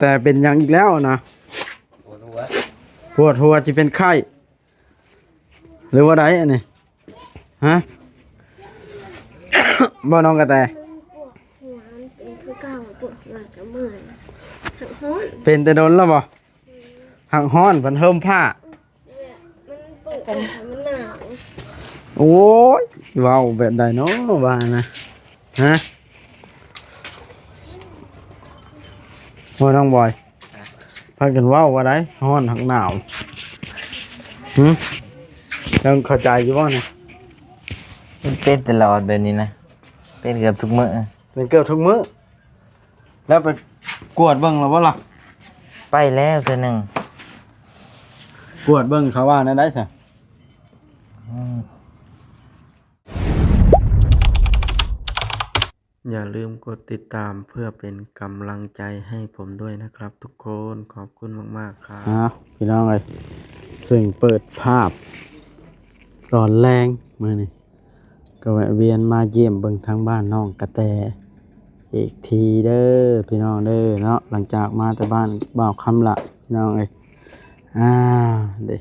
ແຕເປັນຫຍັງອີກແລ້ວນະ? ປວດຫົວ ປວດຫົວ ຊິເປັນໄຂ້ ຫຼືວ່າໃດອັນນີ້? ຮະ? ບໍ່ ນ້ອງກະແຕ? ປວດຫົວ ມັນເປັນຄືເກົ່າ ປວດຫົວກະເມື່ອຍ ຮັກຮ້ອນ ເປັນແຕ່ດົນແລ້ວບໍ່? ຮັກຮ້ອນ ພັດເຫິມຜ້າ ມັນເປີດ ມັນໜາວ. ໂອ້ຍ ເວົ້າແບບໃດເນາະວ່ານະ? ຮະ? ໂອ້ຍ ນ້ອງບອຍ ພາກັນເວົ້າວ່າໃດ? ຮ້ອນຮັກໜາວ. ຫຶ? ຍັງເຂົ້າໃຈຢູ່ບໍ່ນີ້? ມັນເປັນຕະຫຼອດແບບນີ້ນະ ເປັນເກືອບທຸກມື້. ເປັນເກືອບທຸກມື້. ແລ້ວໄປກວດເບິ່ງແລ້ວບໍ່ລະ? ໄປແລ້ວເທື່ອໜຶ່ງ. ກວດເບິ່ງເຂົາວ່າແນວໃດຊະ? ອືມ. ຢ່າລືມກົດຕິດຕາມເພື່ອເປັນກຳລັງໃຈໃຫ້ຜົມດ້ວຍນະຄັບທຸກຄົນ. ຂອບຄຸນມາກໆ ຄັບ. ອ້າວ ພີ່ນ້ອງເອີຍ ເຊິ່ງເປີດພາບຕອນແລງມື້ນີ້ ກໍແວະວຽນມາຢ້ຽມເບິ່ງທາງບ້ານນ້ອງກະແຕອີກທີເດີພີ່ນ້ອງເດີເນາະ. ຫຼັງຈາກມາແຕ່ບ້ານບ່າວຄຳລະ ພີ່ນ້ອງເອີຍ. ອ້າວ ເດ້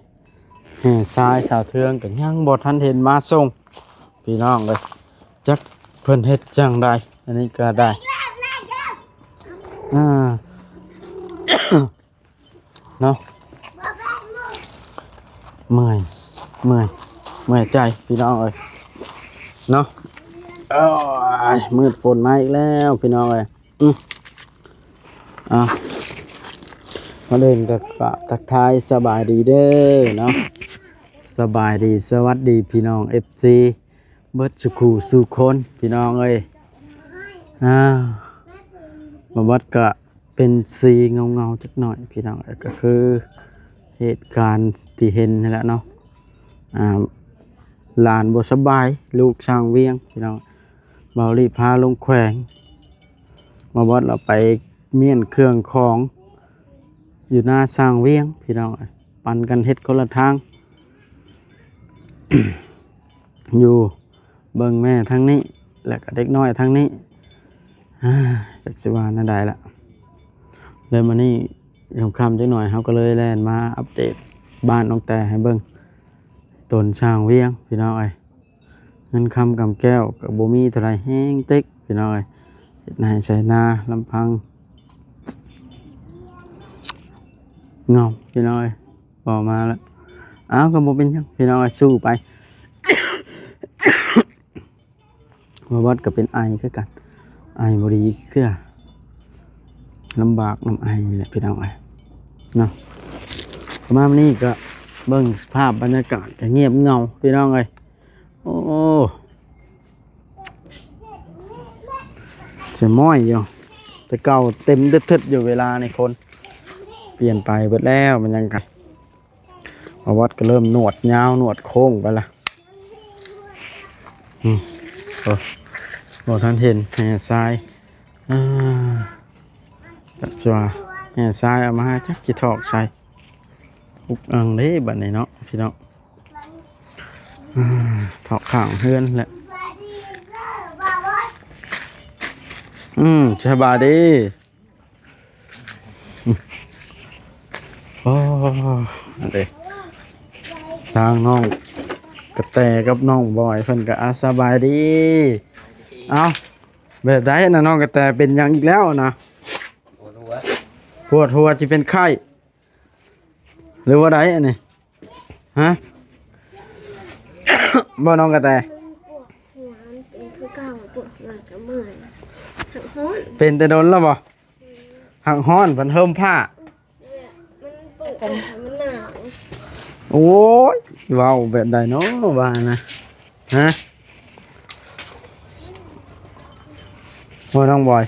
ແຫ່ຊາຍສາວເທືອງກໍຍັງບໍ່ທັນເຫັນມາສົ່ງ ພີ່ນ້ອງເອີຍ. ຈັກເພິ່ນເຮັດຈັ່ງໃດ ອັນນີ້ກໍໄດ້. ອ່າ ເນາະ ເມື່ອຍ ເມື່ອຍ ເມື່ອຍໃຈພີ່ນ້ອງເອີຍເນາະ. ໂອ້ຍ ມືດຝົນມາອີກແລ້ວພີ່ນ້ອງເອີຍ. ອືມ ອ່າ ກ່ອນອື່ນກໍກະທັກທາຍສະບາຍດີເດີເນາະ. ສະບາຍດີ ສະຫວັດດີພີ່ນ້ອງເອັຟຊີ ເບິດສູ່ຄູ່ສູ່ຄົນ ພີ່ນ້ອງເອີຍ. ອ້າວ ມາວັດກະເປັນສີເງົາໆຈັກໜ້ອຍພີ່ນ້ອງເອີຍ. ກໍຄືເຫດການທີ່ເຫັນຫັ້ນແຫຼະເນາະ. ອ່າ ຫຼານບໍ່ສະບາຍ ລູກຊ່າງວຽງພີ່ນ້ອງ. ເບົາລີພາລົງແຂວງ ມາວັດລະໄປມ້ຽນເຄື່ອງຂອງຢູ່ໜ້າຊ່າງວຽງ ພີ່ນ້ອງເອີຍ. ປັ່ນກັນເຮັດຄົນລະທາງ ຢູ່ ເບິ່ງແມ່ທາງນີ້ ແລະກະເດັກນ້ອຍທາງນີ້. ອ່າ ຈັກຊິວ່າແນວໃດລະ. ແລ້ວມື້ນີ້ຄ່ຳໆຈັກໜ້ອຍ ເຮົາກໍເລີຍແລ່ນມາອັບເດດບ້ານນ້ອງແຕໃຫ້ເບິ່ງ ຕົນຊ່າງວຽງ ພີ່ນ້ອງເອີຍ. ເງິນຄຳກຳແກ້ວກໍບໍ່ມີເທົ່າໃດ ແຮງເຕັກ ພີ່ນ້ອງເອີຍ. ເຮັດໄຮ່ໄຖນາລຳພັງ ເຫງົາ ພີ່ນ້ອງເອີຍ. ເວົ້າມາແລ້ວ ອ້າວ ກໍບໍ່ເປັນຫຍັງພີ່ນ້ອງເອີຍ ສູ້ໄປ. ບ່າວວັດກໍເປັນໄອຄືກັນ ໄອບໍ່ດີເທື່ອ ລຳບາກນຳໄອນີ້ແຫຼະພີ່ນ້ອງເອີຍເນາະ. ປະມານນີ້ກໍເບິ່ງສະພາບບັນຍາກາດກໍງຽບເຫງົາພີ່ນ້ອງເອີຍ. ໂອ້ ສະໝ້ອຍຢູ່ ແຕ່ເກົ່າເຕັມເທິດໆຢູ່. ເວລານີ້ຄົນປ່ຽນໄປເບິດແລ້ວ ມັນຍັງກະ ບ່າວວັດກໍເລີ່ມໜວດຍາວໜວດໂຄ້ງໄປລະ. ອືມ ໂອ້ ບໍ່ທັນເຫັນແຮ່ຊາຍ. ອ່າ ຈັກຊິວ່າແຮ່ຊາຍເອົາມາ ຈັກຊິຖອກໃສ ອຸກອັ່ງເດ້ບັດນີ້ເນາະ ພີ່ນ້ອງ. ອ່າ ຖອກຂ້າງເຮືອນແຫຼະ. ອືມ ສະບາຍດີ. ໂອ້ ອັນເດ ທາງນ້ອງກະແຕກັບນ້ອງບອຍເພິ່ນກໍ ອາ ສະບາຍດີ. ເອົ້າ ແບບໃດນະ ນ້ອງກະແຕເປັນຫຍັງອີກແລ້ວນະ? ປວດຫົວ ປວດຫົວ ຊິເປັນໄຂ້ ຫຼືວ່າໃດອັນນີ້? ຮະ ບໍ່ ນ້ອງກະແຕ? ປວດຫົວ ມັນເປັນຄືເກົ່າ ປວດຫົວກະເມື່ອຍ ຮັກຮ້ອນ ເປັນແຕ່ດົນແລ້ວບໍ່? ຮັກຮ້ອນ ພັດເຫິມຜ້າ ມັນເປີດ ມັນໜາວ. ໂອ້ຍ ເວົ້າແບບໃດເນາະວ່ານະ? ຮະ ໂອ້ຍ ນ້ອງບອຍ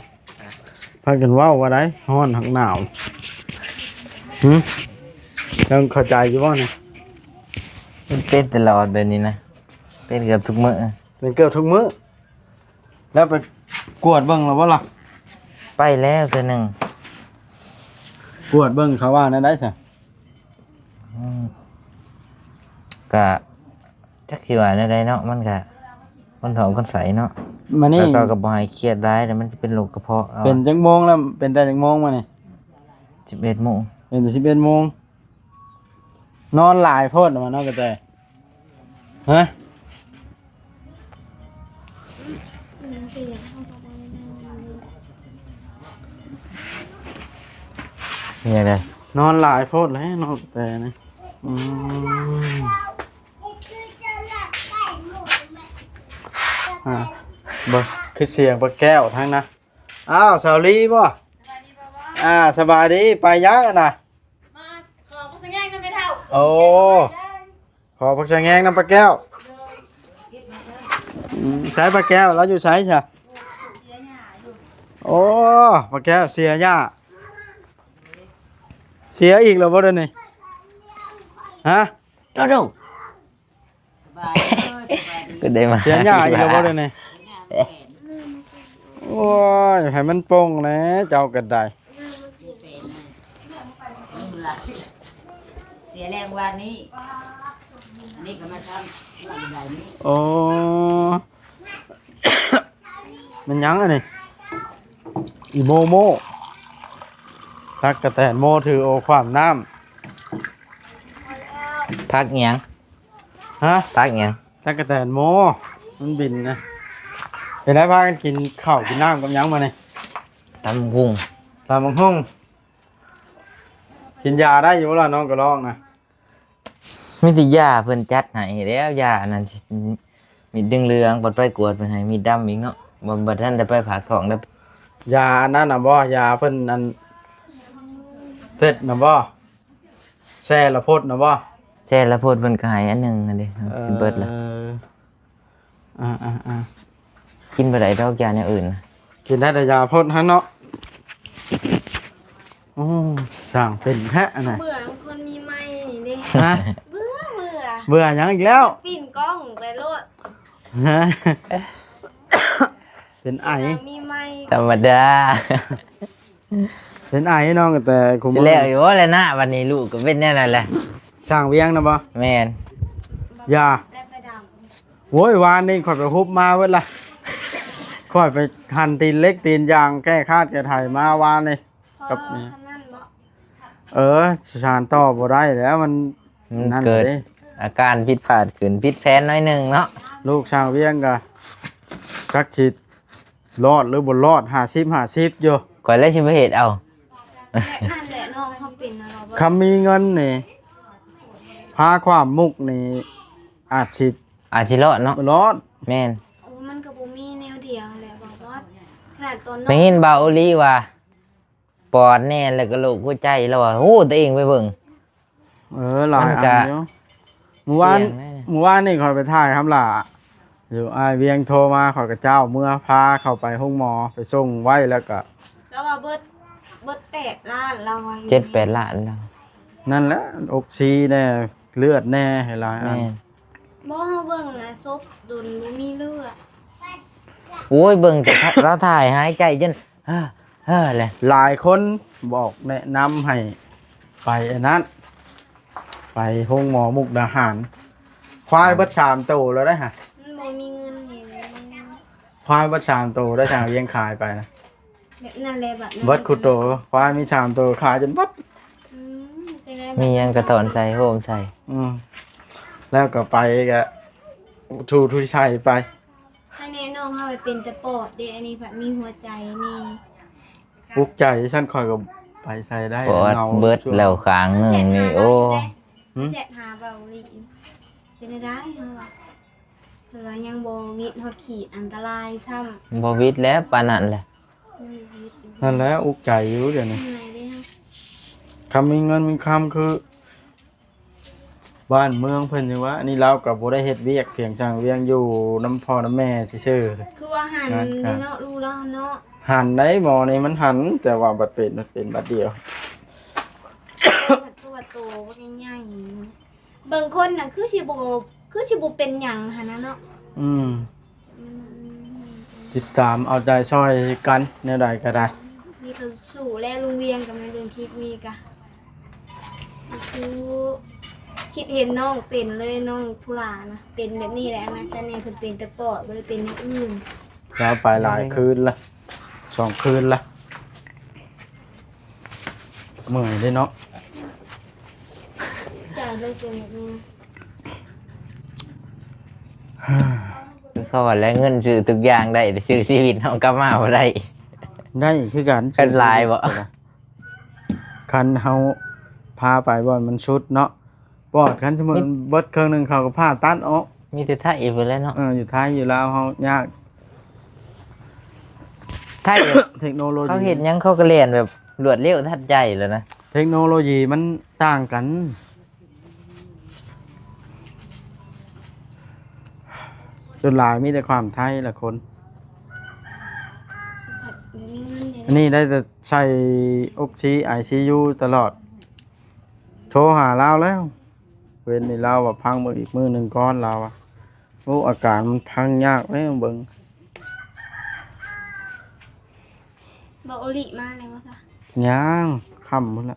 ພາກັນເວົ້າວ່າໃດ? ຮ້ອນຮັກໜາວ. ຫຶ? ຍັງເຂົ້າໃຈຢູ່ບໍ່ນີ້? ມັນເປັນຕະຫຼອດແບບນີ້ນະ ເປັນເກືອບທຸກມື້. ເປັນເກືອບທຸກມື້. ແລ້ວໄປກວດເບິ່ງແລ້ວບໍ່ລະ? ໄປແລ້ວເທື່ອໜຶ່ງ. ກວດເບິ່ງເຂົາວ່າແນວໃດຊະ? ອືມ ກະ ຈັກຊິວ່າແນວໃດເນາະ ມັນກະຄົນທ້ອງຄົນໃສເນາະ. ມານີ້ ແລ້ວກໍ ກໍບໍ່ໃຫ້ຄຽດຫຼາຍ ແລ້ວມັນຈະເປັນໂລກກະເພາະເອົາ. ເປັນຈັກໂມງແລ້ວ? ເປັນແຕ່ຈັກໂມງມານີ້? ສິບເອັດໂມງ ເປັນສິບເອັດໂມງ. ນອນຫຼາຍໂພດວ່ານ້ອງກະແຕ. ຮະ? ເປັນຫຍັງໃດ? ນອນຫຼາຍໂພດແລ້ວນ້ອງກະແຕນະ. ອືມ ອ່າ ບໍ່ ຄືສຽງປາແກ້ວທັງນະ. ອ້າວ ສາວລີບໍ່? ສະບາຍດີ ພໍ່ວອນ. ອ່າ ສະບາຍດີ. ໄປຫຍັງຫັ້ນນະ? ມາຂໍຜັກສະແງງນຳແມ່ເຖົ້າ. ໂອ້ ຂໍຜັກສະແງງນຳປ້າແກ້ວ. ໂດຍ. ອືມ ໃສປ້າແກ້ວ? ລາວຢູ່ໃສຊະ? ໂອ້ ເສຍຫຍ້າຢູ່. ໂອ້ ປ້າແກ້ວເສຍຫຍ້າ. ເສຍອີກແລ້ວບໍ່ດຽວນີ້? ຮະ? ໂດ ໂດ. ສະບາຍດີ ສະບາຍດີ. ກໍໄດ້ມາ ເສຍຫຍ້າອີກແລ້ວບໍ່ດຽວນີ້? ໂອ້ຍ ໃຫ້ມັນໂປ່ງແດ່ເຈົ້າກໍໄດ້. ເສຍແຮງວານນີ້ ອັນນີ້ກໍມາທຳຫຼັງໃດນີ້. ໂອ້ ແມ່ນຫຍັງອັນນີ້? ອີໂມໂມ ຕັກກະແຕນໂມຖືໂອຄວ້າມນ້ຳ. ຜັກຫຍັງ? ຮະ? ຕັກຫຍັງ? ຕັກກະແຕນໂມ ມັນບິນນະ. ເປັນໄດ ພາກັນກິນເຂົ້າກິນນ້ຳກັບຫຍັງມື້ນີ້? ຕຳບັກຫຸ່ງ. ຕຳບັກຫຸ່ງ. ກິນຢາໄດ້ຢູ່ບໍ່ລະ ນ້ອງກະລອກນະ? ມີແຕ່ຢາເພິ່ນຈັດໃຫ້ແລ້ວ ຢາອັນນັ້ນ ມີດເຫຼືອງໆ ບັດໄປກວດເພິ່ນໃຫ້ມີດດຳອີກເນາະ. ບໍ່ ບໍ່ທັນໄດ້ໄປຝາກທ້ອງເດີ້. ຢາອັນນັ້ນນະບໍ່? ຢາເພິ່ນອັນເຊັດນະບໍ່? ແຊລະພົດນະບໍ່? ແຊລະພົດເພິ່ນກໍໃຫ້ອັນໜຶ່ງຫັ້ນເດ້. ເອີ ຊິເບິດລະ. ອ່າໆໆ ກິນບໍ່ໄດ້ດອກຢາແນວອື່ນນະ. ກິນໄດ້ແຕ່ຢາພົດຫັ້ນເນາະ. ໂອ້ ຊ່າງເປັນແທ້ນະ. ເບື່ອຄົນມີໄມນີ້ເດ້. ຮະ? ເບື່ອ ເບື່ອ. ເບື່ອຫຍັງອີກແລ້ວ? ປີ້ນກ້ອງໄປໂລດ. ຮະ? ເປັນໄອ. ມີໄມ. ທຳມະດາ. ເປັນໄອນ້ອງ ແຕ່ຄຸມ ຊິແລ້ວຢູ່ບໍ່ແຫຼະນະ ບັດນີ້ລູກກໍເປັນແນວນັ້ນແຫຼະ. ຊ່າງວຽງນະບໍ່? ແມ່ນ. ຢ່າ ໂອ້ຍ ວານນີ້ຂ້ອຍໄປຮຸບມາເບິດລະ. ຂ້ອຍໄປຫັນຕີນເຫຼັກຕີນຢາງ ແກ້ຄາດແກ້ໄຖມາວານນີ້. ກັບ ເອີ ສານຕໍ່ບໍ່ໄດ້ແລ້ວ ມັນ ມັນເກີດອາການຜິດພາດຂຶ້ນ ຜິດແຜນໜ້ອຍໜຶ່ງເນາະ. ລູກຊ່າງວຽງກະຈັກຊິ ລອດຫຼືບໍ່ລອດ ຫ້າສິບຫ້າສິບຢູ່. ຂ້ອຍແຫຼະຊິໄປເຮັດເອົາ. ແບບນັ້ນແຫຼະນ້ອງເຮົາເປັນນະ. ຄັນມີເງິນນີ້ ພາຄວາມມຸກນີ້ອາດຊິ ອາດຊິລອດເນາະ. ລອດ. ແມ່ນ. ໂອ້ ມັນກໍບໍ່ມີແນວດຽວແຫຼະ ບໍ່ລອດ. ຂະໜາດຕອນນ້ອງ ໄດ້ຍິນບ່າວໂອລີວ່າ ປອດແດ່ ແລ້ວກໍໂລກຫົວໃຈ ລາວວ່າ ໂອ້ ຕົວເອງໄປເບິ່ງ. ເອີ ຫຼາຍອັນຢູ່. ມື້ວານ ມື້ວານນີ້ຂ້ອຍໄປຖ່າຍຄຳຫຼ້າຢູ່ ອ້າຍວຽງໂທມາ ຂ້ອຍກໍເຈົ້າເມືອພາເຂົ້າໄປໂຮງໝໍ ໄປສົ່ງໄວ້ ແລ້ວກໍ ລາວວ່າເບິດ ເບິດແປດລ້ານ ລາວວ່າຢູ່ ເຈັດແປດລ້ານແລ້ວ. ນັ້ນແຫຼະ ອົກຊີແດ່ ເລືອດແດ່ ຫຼາຍອັນ. ແມ່ນ. ບໍ່ ເຮົາເບິ່ງນະ ສົບດົນບໍ່ມີເລືອດ. ໂອ້ຍ ເບິ່ງແຕ່ລາວຖ່າຍຫາຍໃຈຈົນ ເຮີ ເຮີ ແຫຼະ. ຫຼາຍຄົນບອກແນະນຳໃຫ້ໄປອັນນັ້ນ ໄປໂຮງໝໍມຸກດາຫານ. ຄວາຍເບິດສາມໂຕແລ້ວໄດ໋ຫະ. ມັນບໍ່ມີເງິນເດ. ຄວາຍເບິດສາມໂຕໄດ້ ທາງວຽງຂາຍໄປນະ. ແບບນັ້ນແຫຼະ ບາດນັ້ນ ເບິດຄູ່ໂຕ. ຄວາຍມີສາມໂຕ ຂາຍຈົນເບິດ. ອືມ ມີຫຍັງກະຖອນໃສ່ ໂຮມໃສ່. ອືມ ແລ້ວກໍໄປ ກະ ທູ ທູໄຊໄປ. ໃຫ້ແນ່ນ້ອງເຮົາເປັນແຕ່ປອດເດ້ ອັນນີ້ພັດມີຫົວໃຈນີ້. ອຸກໃຈຊັ້ນ ຂ້ອຍກໍໄປໃສ່ໄດ້. ປອດເບິດແລ້ວຂ້າງໜຶ່ງນີ້. ໂອ້ ແຊັດຫາເບົາຫຼີ ເປັນໄດ້ເຮົາວ່າ ເພິ່ນວ່າຍັງບໍ່ວິດຮອດຂີດອັນຕະລາຍຊ້ຳ. ບໍ່ວິດແລ້ວປານນັ້ນແຫຼະ. ອືມ ນັ້ນແຫຼະ ອຸກໃຈຢູ່ດຽວນີ້. ເມື່ອຍເດ້. ຄັນມີເງິນມີຄຳຄື ບ້ານເມືອງເພິ່ນ ຈັ່ງວ່າ ອັນນີ້ລາວກໍບໍ່ໄດ້ເຮັດວຽກ ພຽງຊ່າງວຽງຢູ່ນຳພໍ່ນຳແມ່ຊື່ໆ. ຄືວ່າຫັນເນາະ ລູກລາວເນາະ. ຫັນໄດ໋ ໝໍນີ້ມັນຫັນ ແຕ່ວ່າບັດເປັນ ມັນເປັນບັດດຽວ. ຄືວ່າໂຕບັກໃຫຍ່ ບາງຄົນນະ ຄືຊິບໍ່ ຄືຊິບໍ່ເປັນຫຍັງຫັ້ນນະເນາະ. ອືມ ອືມ ຕິດຕາມເອົາໃຈຊ່ອຍກັນແນວໃດກໍໄດ້. ມີແຕ່ສູ້ແຫຼະ ລຸງວຽງກັບແມ່ລຸງຄິດນີ້ກະ ສູ້. ຄິດເຫັນນ້ອງເປັນເລີຍ ນ້ອງຜູ້ຫຼ້ານະ ເປັນແບບນີ້ແຫຼະນະ. ແຕ່ແນ່ເພິ່ນເປັນແຕ່ປອດ ບໍ່ໄດ້ເປັນແນວອື່ນ. ລາວໄປຫຼາຍຄືນລະ ສອງຄືນລະ. ເມື່ອຍເດ້ເນາະ. ຄືເຂົາວ່າແຫຼະ ເງິນຊື້ທຸກຢ່າງໄດ້ ແຕ່ຊື້ຊີວິດເຮົາກັບມາບໍ່ໄດ້. ໄດ້ຄືກັນ ເງິນຫຼາຍບໍ່? ຄັນເຮົາພາໄປບ່ອນມັນສຸດເນາະ ປອດ ຄັນສົມມຸດເບິດເຄິ່ງໜຶ່ງ ເຂົາກໍຜ່າຕັດອອກ. ມີແຕ່ໄທພຸ້ນແຫຼະເນາະ. ເອີ ຢູ່ໄທຢູ່ລາວເຮົາຍາກ. ໄທ ເທັກໂນໂລຢີ ເຂົາເຮັດຫຍັງເຂົາກໍແລ່ນແບບລວດເລັວທັນໃຈແລ້ວນະ. ເທັກໂນໂລຢີມັນຕ່າງກັນ. ສ່ວນຫຼາຍມີແຕ່ຄວາມໄທລະຄົນ. ອັນນີ້ໄດ້ແຕ່ໃສ່ອົກຊີ ໄອຊີຢູ ຕະຫຼອດ. ໂທຫາລາວແລ້ວ ເວັນນີ້ລາວວ່າພັງເບິ່ງອີກມື້ໜຶ່ງກ່ອນ ລາວວ່າ. ໂອ້ ອາການມັນພັງຍາກແລ້ວເບິ່ງ. ບໍ່ໂອລິມາແລ້ວບໍ່ຊະ? ຍັງ ຄ່ຳພຸ້ນລະ.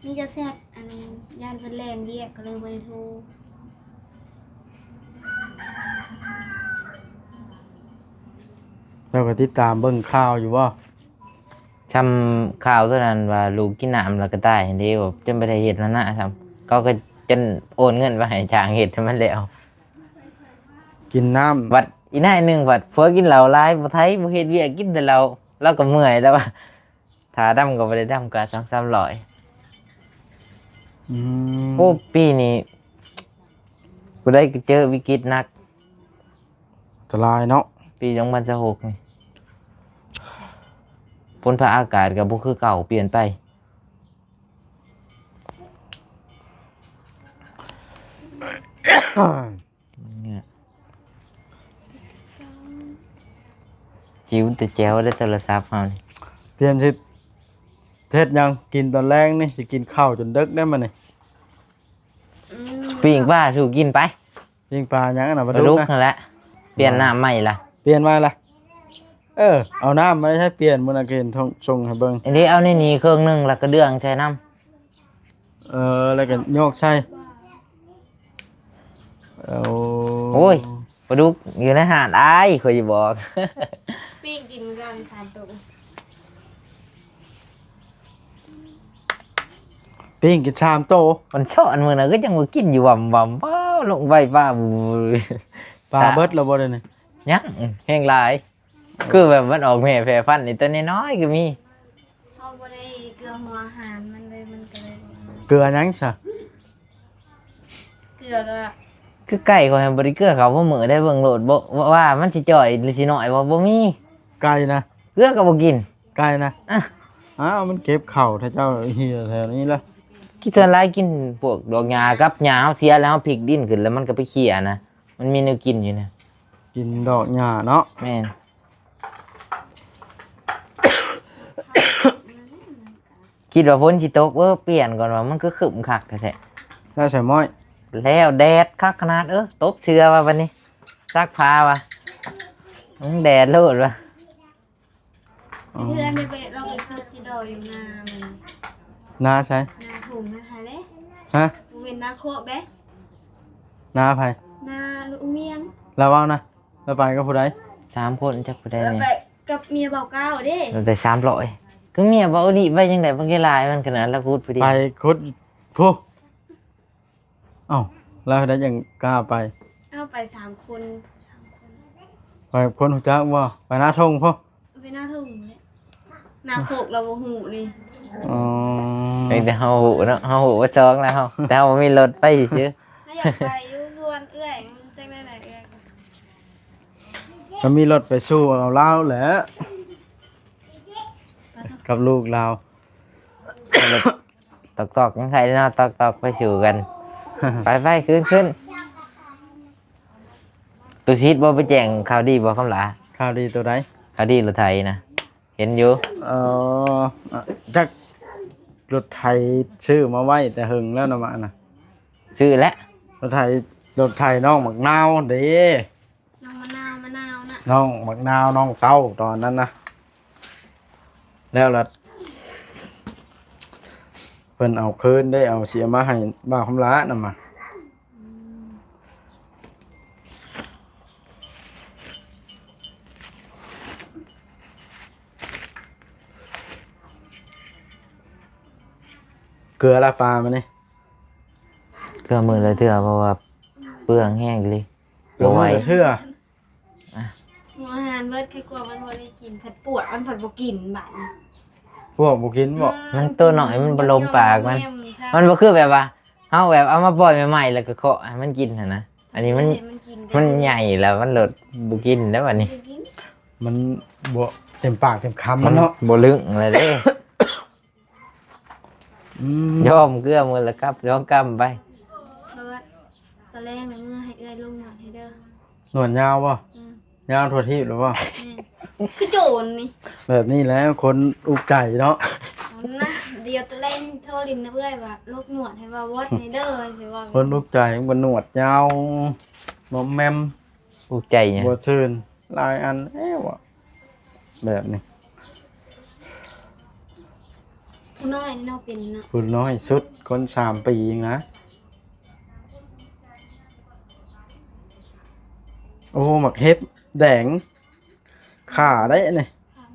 ມີແຕ່ແຊັດ ອັນ ຢ້ານເພິ່ນແລ່ນວຽກ ກໍເລີຍບໍ່ໄດ້ໂທ. ເຈົ້າກໍຕິດຕາມເບິ່ງຂ່າວຢູ່ບໍ່? ຊ່ຳຂ່າວໂຕນັ້ນວ່າລູກກິນນ້ຳແລ້ວກໍຕາຍຫັ້ນເດ້ ຈົນບໍ່ໄດ້ເຮັດຫັ້ນນະ. ຊ່ຳເຂົາກໍຈົນໂອນເງິນໄປໃຫ້ຊ່າງເຮັດໃຫ້ມັນແລ້ວ. ກິນນ້ຳ ບັດອີກນາຍໜຶ່ງ ບັດຜົວກິນເຫຼົ້າຫຼາຍ ບໍ່ໄຖ ບໍ່ເຮັດວຽກ ກິນແຕ່ເຫຼົ້າ ລາວກໍເມື່ອຍແລ້ວວ່າ ຖ້າດຳກໍບໍ່ໄດ້ດຳ ກະສອງສາມຮ້ອຍ. ອືມ ໂອ້ ປີນີ້ຜູ້ໃດກໍເຈີວິກິດໜັກ ອັນຕະລາຍເນາະ. ປີສອງພັນຊາວຫົກນີ້ ຝົນຟ້າອາກາດກໍບໍ່ຄືເກົ່າ ປ່ຽນໄປ. ຈິ້ວແຕ່ແຈ່ວເດ້ໂທລະສັບເຮົານີ້. ຕຽມຊິ ເຮັດຫຍັງກິນຕອນແລງນີ້? ຊິກິນເຂົ້າຈົນເດິກໄດ້ມື້ນີ້. ປີ້ງປາສູ່ກິນໄປ. ປີ້ງປາຫຍັງຫັ້ນນະ? ປາດຸກຫັ້ນແຫຼະ. ປ່ຽນນ້ຳໃໝ່ລະ. ປ່ຽນໃໝ່ລະ. ເອີ ເອົານ້ຳມາໃຊ້ປ່ຽນ ມື້ນັ້ນກໍເຫັນສົ່ງໃຫ້ເບິ່ງ. ອັນນີ້ເອົາໃນນີ້ເຄິ່ງໜຶ່ງ ແລ້ວກໍເດືອງໃສ່ນ້ຳ. ເອີ ແລ້ວກໍໂຍກໃສ່. ໂອ້ ໂອ້ຍ ປາດຸກຢູ່ໃນຮ້ານອ້າຍ ຂ້ອຍຊິບອກ. ປີ້ງກິນມື້ເຊົ້ານີ້ສາມໂຕ. ປີ້ງກິນສາມໂຕ. ມັນຊອນມື້ນັ້ນ ຄືຈັ່ງວ່າກິນຢູ່ຫວ່ຳໆ ວ້າວ ລົງໄປປາ ປາເບິດແລ້ວບໍ່? ດຽວນີ້ຍັງແຮງຫຼາຍ. ຄືແບບມັນອອກແມ່ແຜ່ພັນນີ້ ໂຕນ້ອຍໆກໍມີ. ເຮົາບໍ່ໄດ້ເກືອຫົວອາຫານມັນເລີຍ ມັນກໍເລີຍບໍ່ອອກ. ເກືອຫຍັງຊະ? ເກືອກໍ ຄືໄກ່ຂ້ອຍບໍ່ໄດ້ເກືອເຂົາ ຜູ້ມື້ໄດ້ເບິ່ງໂລດ ບໍ່ວ່າມັນຊິຈ່ອຍຫຼືຊິນ້ອຍບໍ່ ບໍ່ມີ. ໄກ່ນະ ເກືອກໍບໍ່ກິນ. ໄກ່ນະ ອ້າວ ມັນເກັບເຂົ້າຖ້າເຈົ້າເຫ່ຍແຖວນີ້ລະ. ກິນສ່ວນຫຼາຍກິນພວກດອກຫຍ້າກັບຫຍ້າເຮົາເສຍແລ້ວ ເຮົາພິກດິນຂຶ້ນແລ້ວມັນກໍໄປເຄຍນະ. ມັນມີແນວກິນຢູ່ນະ. ກິນດອກຫຍ້າເນາະ. ແມ່ນ. ຄິດວ່າຝົນຊິຕົກ ເອີ ປ່ຽນກ່ອນວ່າ ມັນຄືຄຶ້ມຄັກແທ້ໆ. ແລ້ວໃສ່ໝ້ອຍ ແລ້ວແດດຄັກຂະໜາດ. ເອີ ຕົບເສື້ອວ່າບັດນີ້ ຊັກຜ້າວ່າ ອື ແດດໂລດວ່າ. ເພື່ອນໄປ ໄປ ລອງໄປຂຸດຈີດອກຢູ່ນາມັນ. ນາໃສ? ນາທົ່ງນະຫາເດ້. ຮະ? ບໍ່ແມ່ນນາໂຄະເດ້. ນາໃຜ? ນາລຸງວຽງ. ລາວເວົ້ານະ. ລາວໄປກັບຜູ້ໃດ? ສາມຄົນ ຈັກຜູ້ໃດແດ່? ລາວໄປກັບເມຍບ່າວກ້າວເດ້. ລາວໄດ້ສາມຮ້ອຍ. ຄືເມຍບ່າວອີຫຼີໄປຈັ່ງໃດ ບັກຫຼາຍມັນຂະໜາດລາວຂຸດຜູ້ດຽວ. ໄປຂຸດຜູ້. ເອົ້າ ແລ້ວໃດຈັ່ງກ້າໄປ? ເອົາໄປສາມຄົນ ສາມຄົນ. ໄປກັບຄົນຮູ້ຈັກບໍ່? ໄປນາທົ່ງພຸ້ນ. ໄປນາທົ່ງພຸ້ນແຫຼະ ນາໂຄກລາວບໍ່ຮູ້ນີ້. ອໍ ມີແຕ່ເຮົາຮູ້ເນາະ ເຮົາຮູ້ວ່າຈອງແລ້ວເຮົາ ແຕ່ເຮົາບໍ່ມີລົດໄປຊື່. ເຮົາຢາກໄປຢູ່ສວນເອື້ອຍ ມັນຈັ່ງໃດເອື້ອຍ. ກໍມີລົດໄປສູ່ເອົາລາວແຫຼະ ກັບລູກລາວ. ຕອກໆ ຍັງໄຄເນາະ ຕອກໆ ໄປສູ່ກັນ. ໄປໆ ຂຶ້ນໆ. ຕຸສິດບໍ່ໄປແຈ້ງຂ່າວດີບໍ່ ຄຳຫຼາ? ຂ່າວດີໂຕໃດ? ຂ່າວດີລົດໄຖນະ ເຫັນຢູ່. ເອີ ຈັກ ລົດໄຖຊື້ມາໄວ້ແຕ່ເຫິງແລ້ວນະ ມານະ. ຊື້ແລ້ວ ລົດໄຖ ລົດໄຖນ້ອງບັກນາວເດ້. ນ້ອງມະນາວ ມະນາວນະ ນ້ອງບັກນາວ ນ້ອງເຕົ້າຕອນນັ້ນນະ. ແລ້ວລະເພິ່ນເອົາຄືນເດ້ ເອົາເສຍມາໃຫ້ບ່າວຄຳຫຼານຳມາ. ອືມ. ເກືອລະປາມື້ນີ້ ເກືອມື້ລະເທື່ອ ເພາະວ່າເປືອງແຮງອີ່ຫຼີ ບໍ່ໄຫວ ມື້ລະເທື່ອ. ອາ ໝູ່ອາຫານເບິດ ໃຄກວ່າມັນບໍ່ໄດ້ກິນ ພັດປວກມັນພັດບໍ່ກິນບາດນີ້ ພວກບໍ່ກິນບໍ? ອືມ ມັນໂຕນ້ອຍ ມັນບໍ່ລົງປາກມັນ ມັນບໍ່ຄືແບບວ່າ ເຮົາແບບເອົາມາປ່ອຍໃໝ່ໆ ແລ້ວກໍເຄາະໃຫ້ມັນກິນຫັ້ນນະ. ອັນນີ້ມັນ ມັນໃຫຍ່ແລ້ວ ມັນໂລດບໍ່ກິນແລ້ວບັດນີ້ ມັນບໍ່ເຕັມປາກເຕັມຄຳມັນເນາະ ບໍ່ລຶ້ງແລ້ວເດ້. ອືມ ຍອມເກືອມື້ລະກັບ ລອງກຳໄປ. ຕອນແລງນະ ເມືອໃຫ້ເອື້ອຍລົງນວດໃຫ້ເດີ. ນວດຍາວບໍ່? ອືມ ຍາວທົ່ວທີບແລ້ວບໍ່? ແມ່ນ ຄືໂຈນນີ້ ແບບນີ້ແຫຼະຄົນອຸກໃຈເນາະ. ນະ ດຽວຕອນແລງໂທຫຼິ້ນນຳເອື້ອຍວ່າ ລົກນວດໃຫ້ວ່າວອດໃຫ້ເດີ ຊິວ່າ ຄົນອຸກໃຈມັນກໍນວດຍາວ ມອມແມມ ອຸກໃຈຫຍັງ ບໍ່ຊື່ນ ຫຼາຍອັນແລ້ວອະ ແບບນີ້. ຜູ້ນ້ອຍນີ້ເນາະ ເປັນເນາະ ຜູ້ນ້ອຍສຸດ ຄົນສາມປີເອງນະ. ໂອ້ ໝາກເຫັບແດງ ຂາໄດ້ນີ້ ຂາ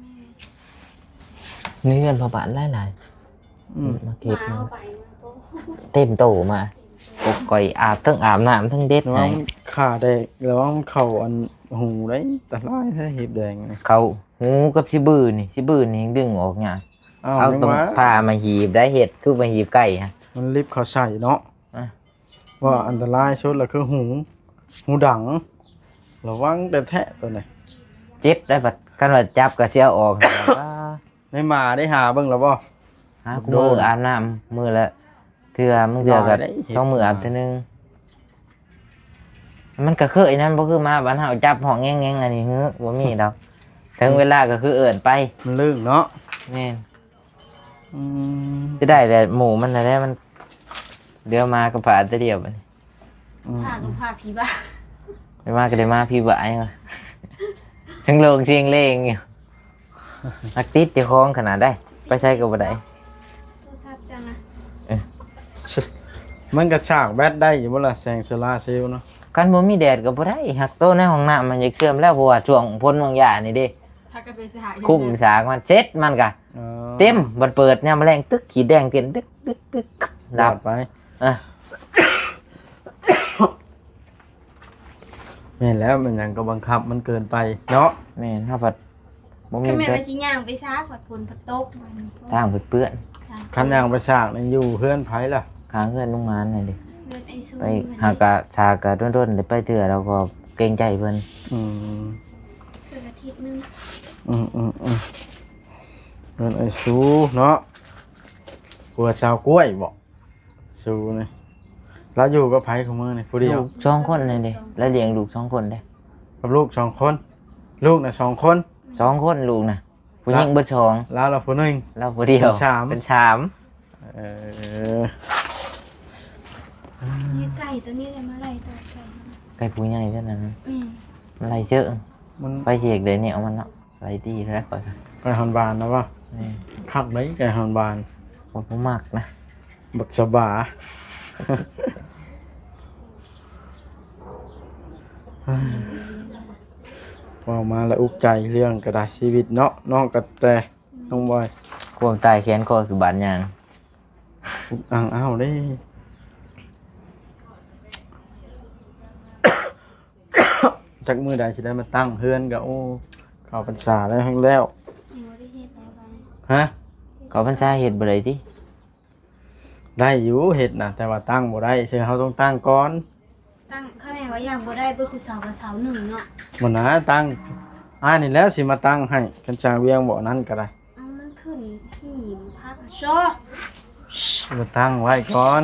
ແມ່ ໃນເຮືອນພໍ່ບ້ານຫຼາຍໆ. ອືມ ໝາກເຫັບ ໝາເອົາໄປ ເຕັມໂຕມາ ກົກກ່ອຍອາບ ທັງອາບນ້ຳ ທັງເດັດໃຫ້ ຂາແດງ ລະວັງມັນເຂົ້າອັນຫູໄດ໋ ອັນຕະລາຍແທ້ເຫັບແດງນີ້ ເຂົ້າຫູກັບຊິບືນີ້ ຊິບືນີ້ຍັງດຶງອອກຍາກ. ເອົາ ເອົາ ຍັງວ່າ ຕ້ອງຜ່າມາຮີບໄດ້ ເຮັດຄືມາຮີບໄກ່ຫັ້ນ ມັນລິບເຂົ້າໃສ່ເນາະ. ອາ ວ່າອັນຕະລາຍສຸດລະຄືຫູ ຫູດັງ ລະວັງແທ້ໆໂຕນີ້ ເຈັບໄດ້ບັດ ຄັນວ່າຈັບກໍຊິເອົາອອກ. ໃນໝາໄດ້ຫາເບິ່ງລະບໍ່? ຫາ ໂດນ ມື້ອາບນ້ຳມື້ລະເທື່ອ ບາງເທື່ອກໍສອງມື້ອາບເທື່ອໜຶ່ງ. ມັນກໍຄືອັນນັ້ນ ບໍ່ຄືໝາບ້ານເຮົາຈັບຮ້ອງແງງໆ ອັນນີ້ເຮີ ບໍ່ມີດອກ ເຖິງເວລາກໍຄືເອີ້ນໄປ ມັນລຶ້ງເນາະ. ແມ່ນ. ອືມ ຊິໄດ້ແຕ່ໝູ່ມັນຫັ້ນແຫຼະ ມັນເຫຼືອໝາກັບພາແຕ່ດຽວບັດນີ້. ອືມ ພາກໍພາຜີບ້າ ໄດ້ມາກໍໄດ້ມາຜີບ້າຫຍັງວະ ທັງໂລງສຽງເລງຢູ່ ຮັກຕິດເຈົ້າຂອງຂະໜາດໃດ ໄປໃສກໍບໍ່ໄດ້. ໂທລະສັບເຈົ້ານະ ເອີ ມັນກະຊາກແບັດໄດ້ຢູ່ບໍ່ລະ ແສງໂຊລາເຊວເນາະ? ຄັນບໍ່ມີແດດກໍບໍ່ໄດ້ ຮັກໂຕໃນຫ້ອງນ້ຳມັນຢາກເຊື່ອມແລ້ວ ເພາະວ່າຊ່ວງຝົນບາງຢ່າງນີ້ເດ້ ຖ້າກໍໄປສາກ ຄຸມສາກມັນເສັດ ມັນກະ ອໍ ເຕັມ ບັດເປີດຍາມແລງ ຕຶກ ຂີດແດງເຕັ້ນ ຕຶກ ຕຶກ ຕຶກ ດັບໄປ. ອ່ະ ແມ່ນແລ້ວ ແມ່ນຫຍັງກໍບັງຄັບມັນເກີນໄປເນາະ. ແມ່ນ ເຮົາພັດບໍ່ມີ ຄັນແມ່ນວ່າຊິຍ່າງໄປສາກ ພັດຝົນພັດຕົກ ທາງພັດເປື້ອນ. ຄັນຍ່າງໄປສາກນີ້ຢູ່ເຮືອນໃຜລະ? ຂ້າງເຮືອນລຸງໝານນັ້ນເດ້ ເຮືອນໄອ້ຊູ ໄປຫາກະສາກະດົນໆ ໄດ້ໄປເທື່ອ ແລ້ວກໍເກງໃຈເພິ່ນ. ອືມ ເປັນອາທິດໜຶ່ງ. ອືມໆໆ ເຮືອນໄອ້ຊູເນາະ ຜົວສາວກ້ວຍບໍ? ຊູນີ້ ລາວຢູ່ກັບໃຜຄູ່ມື້ນີ້? ຜູ້ດຽວ? ລູກສອງຄົນນີ້ເດ້ ລາວລ້ຽງລູກສອງຄົນເດ້. ກັບລູກສອງຄົນ? ລູກນະສອງຄົນ? ສອງຄົນ ລູກນະ ຜູ້ຍິງເບິດສອງ ລາວລະຜູ້ໜຶ່ງ ລາວຜູ້ດຽວ ເປັນສາມ ເປັນສາມ. ເອີ ນີ້ໄກ່ໂຕນີ້ແຫຼະ ມາໄລ່ຕໍ່ໄກ່ ໄກ່ຜູ້ໃຫຍ່ເດ້ນັ້ນ. ອືມ ມັນໄລ່ເຈີ ມັນ ໄປຊິຢາກໄດ້ແນວມັນເນາະ. ໄລ່ດີແລ້ວຂ້ອຍ ໄກ່ຮອນບານນະວະ? ແມ່ນ ຄັກເດ້ໄກ່ຮອນບານ. ຂ້ອຍບໍ່ມັກນະ ບັກສະບາ. ເວົ້າມາລະອຸກໃຈ ເລື່ອງກະດາຍຊີວິດເນາະ ນ້ອງກະແຕ ນ້ອງບອຍ. ຄວາມຕາຍແຂນຄໍສະບາດຍ່າງ ອຸກອັ່ງອ້າວເດ້. ຈັກມື້ໃດຊິໄດ້ມາຕັ້ງເຮືອນກະ ໂອ້ ເຂົ້າພັນສາແລ້ວ ແຮ່ງແລ້ວ. ຍັງບໍ່ໄດ້ເຮັດແລ້ວບາດນີ້. ຮະ? ເຂົ້າພັນສາເຮັດບໍ່ໄດ້ຕິ? ໄດ້ຢູ່ເຮັດນະ ແຕ່ວ່າຕັ້ງບໍ່ໄດ້ ເຊິ່ງເຮົາຕ້ອງຕັ້ງກ່ອນ. ຕັ້ງ ຄັນແມ່ນວ່າຢ່າງບໍ່ໄດ້ເບິດຄູ່ເສົາກັບເສົາໜຶ່ງເນາະ. ບໍ່ນາ ຕັ້ງ ອ້າຍນີ້ແຫຼະຊິມາຕັ້ງໃຫ້ ຄັນຊ່າງວຽງບໍ່ນັ້ນກະໄດ້. ເອົາ ມັນຂຶ້ນທີ່ພັກຊໍ ມາຕັ້ງໄວ້ກ່ອນ.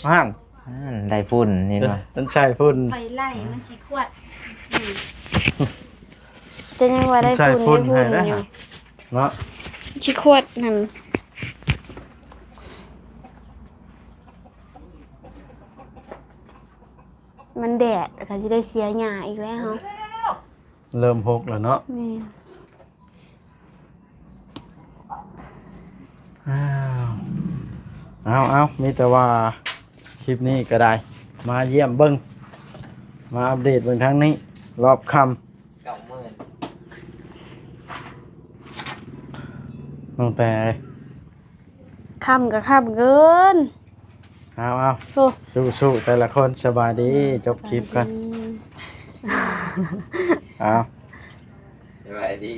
ຫັ້ນ ຫັ້ນ ໄດ້ຝຸ່ນ ເຫັນບໍ່? ເອີ ມັນໃສ່ຝຸ່ນ ໄປໄລ່ມັນຊິຂວດ. ອືມ ຈະຍັງວ່າໄດ້ຝຸ່ນ ໄດ້ຝຸ່ນຢູ່ເນາະ ຊິຂວດຫັ້ນ. ມັນແດດ ແລ້ວກໍຊິໄດ້ເສຍຫຍ້າອີກແລ້ວ. ເລີ່ມຫົກແລ້ວເນາະ. ແມ່ນ. ອ້າວ ເອົາໆ ມີແຕ່ວ່າຄລິບນີ້ກໍໄດ້ມາຢ້ຽມເບິ່ງ ມາອັບເດດເບິ່ງທາງນີ້ ລອບຄ່ຳ ເກົ້າໝື່ນ ຕັ້ງແຕ່ ຄ່ຳກໍຄ່ຳເກີນ. ເອົາ ເອົາ ໂອ້ ສູ້ໆ ແຕ່ລະຄົນ. ສະບາຍດີ ຈົບຄລິບກ່ອນ. ເອົາ ສະບາຍດີ.